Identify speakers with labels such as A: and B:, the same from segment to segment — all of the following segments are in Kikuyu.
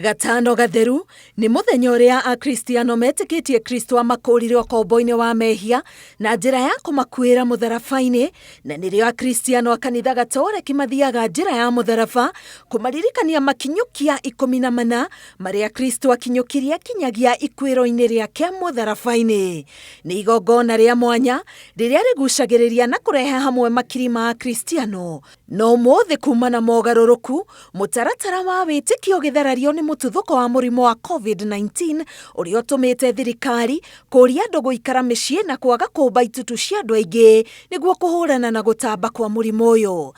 A: Gatano gatheru nĩ mũthenya ũrĩa Akristiano metĩkĩtie Kristo amakũũrire ũkombo-inĩ wa mehia na njĩra ya kũmakuĩra mũtharaba-inĩ, na nĩrĩo Akristiano a kanitha Gatoreki mathiaga njĩra ya mũtharaba kũmaririkania makinyũkia 14 marĩa Kristo akinyũkirie kinyagia ikuĩro-inĩ rĩake mũtharaba-inĩ. Nĩ igongona rĩa mwanya rĩrĩa rĩgucagĩrĩria na kũrehe hamwe makiri ma Akristiano. No ũmũthĩ kuma na mogarũrũku, mũtaratara wa wĩtĩkio ũgĩtharario nĩ mũtuthũko wa mũrimũ wa COVID-19 ũrĩa ũtũmĩte thirikari kũria andũ gũikara mĩciĩ na kwaga kũmba itutu cia andũ aingĩ nĩguo kũhũrana na gũtamba kwa mũrimũ ũyũ.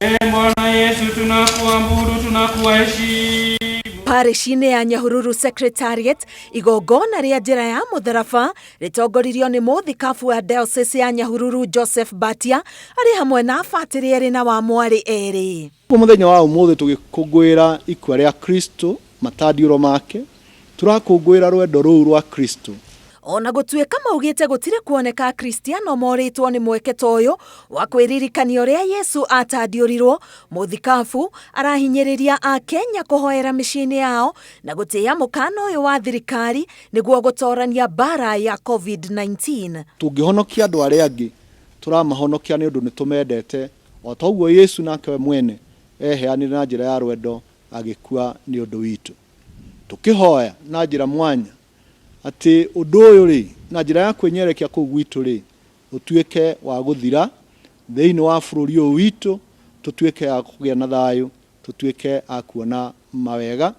B: Ee Bwana Yesu, tunakuabudu, tunakuheshimu.
A: Parish-inĩ ya Nyahururu Secretariat, igongona rĩa njĩra ya mũtharaba rĩtongoririo nĩ mũthikabu wa Diocese ya Nyahururu Joseph Mbatia arĩ hamwe na abatĩrĩ erĩ na wa mwarĩ erĩ.
C: Mũthenya wa ũmũthĩ tũgĩkũngũĩra ikua rĩa Kristo, matandiũro make, tũrakũngũĩra rwendo rũu rwa Kristo.
A: Ona gũtuĩka maugĩte gũtirĩ kuoneka Akristiano morĩtwo nĩ mweke ta ũyũ wa kwĩririkania ũrĩa Yesu atandiũrirwo, mũthikabu arahinyĩrĩria Akenya kũhoera mĩciĩ-inĩ yao na gũtĩĩa mũkana ũyũ wa thirikari nĩguo gũtorania mbara ya COVID-19.
C: Tũngĩhonokia andũ arĩa angĩ, tũramahonokia nĩ ũndũ nĩ tũmendete, o ta ũguo Yesu nake we mwene eheanire na njĩra ya rwendo agĩkua nĩ ũndũ witũ. Tũkĩhoya na njĩra mwanya atĩ ũndũ ũyũ rĩ, na njĩra ya kwĩnyerekia kũu gwitũ rĩ, ũtuĩke wa gũthira thĩinĩ wa bũrũri ũyũ witũ, tũtuĩke a kũgĩa na thayũ, tũtuĩke a kuona mawega.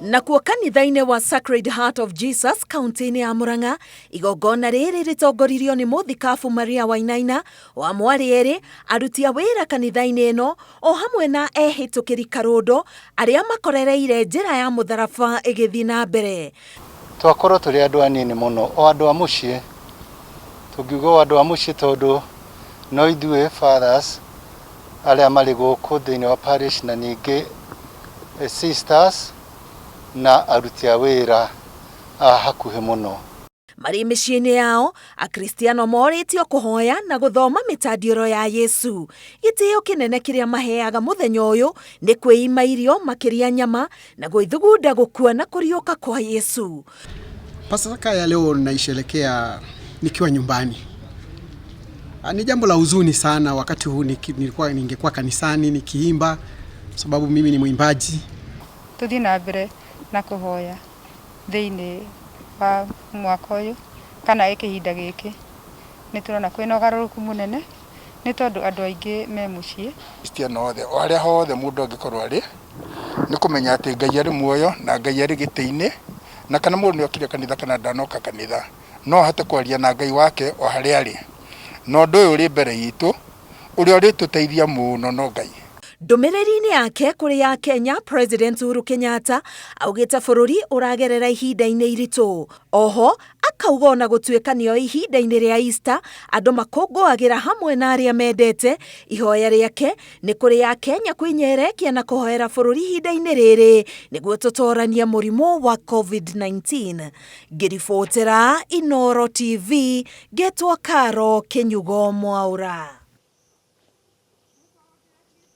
A: Nakuo kanitha-inĩ wa Sacred Heart of Jesus kaunti-inĩ ya Murang'a, igongona rĩrĩ rĩtongoririo nĩ mũthikabu Maria Wainaina wa mwarĩ erĩ, aruti a wĩra kanitha-inĩ ĩno o hamwe na ehĩtũkĩri karũndo arĩa makorereire njĩra ya mũtharaba ĩgĩthiĩ na mbere.
D: Twakorwo tũrĩ andũ anini mũno, o andũ a mũciĩ, tũngiuga o andũ a mũciĩ tondũ no ithuĩ fathers arĩa marĩ gũkũ thĩinĩ wa parish na ningĩ sisters na aruti a wĩra a hakuhĩ mũno.
A: Marĩ mĩciĩ-inĩ yao, Akristiano morĩtio kũhoya na gũthoma mĩtandiũro ya Yesu. Gĩtĩo kĩnene kĩrĩa maheaga mũthenya ũyũ nĩ kwĩima irio makĩria nyama na gwĩthugunda gũkua na kũriũka kwa Yesu.
E: Pasaka ya leo naisherekea nikiwa nyumbani. Ni jambo la huzuni sana wakati huu nilikuwa ningekuwa kanisani nikiimba sababu mimi ni mwimbaji.
F: Tuthiĩ na mbere na kũhoya thĩinĩ wa mwaka ũyũ kana kĩhinda gĩkĩ nĩ tũrona kwĩna ũgarũrũku mũnene nĩ tondũ andũ aingĩ me mũciĩ.
G: Kristiano othe o harĩa hothe mũndũ angĩkorwo arĩ nĩ kũmenya atĩ Ngai arĩ muoyo na Ngai arĩ gĩtĩ-inĩ, na kana mũndũ nĩ okire kanitha kana ndanoka kanitha, no ahote kwaria na Ngai wake o harĩa arĩ. Na ũndũ ũyũ ũrĩ mbere itũ ũrĩa ũrĩtũteithia mũno no Ngai.
A: Ndũmĩrĩri-inĩ yake kũrĩ ya Kenya, President Uhuru Kenyatta augĩte bũrũri ũragerera ihinda-inĩ iritũ. Oho akauga ona gũtuĩka nĩo ihinda-inĩ rĩa Easter andũ makũngũagĩra hamwe na arĩa mendete, ihoya rĩake nĩ kũrĩ ya Kenya kwĩnyerekia na kũhoera bũrũri ihinda-inĩ rĩrĩ nĩguo tũtoranie mũrimũ wa COVID-19. Ngĩribotera Inooro TV, ngetwo Karo Kĩnyugo Mwaũra.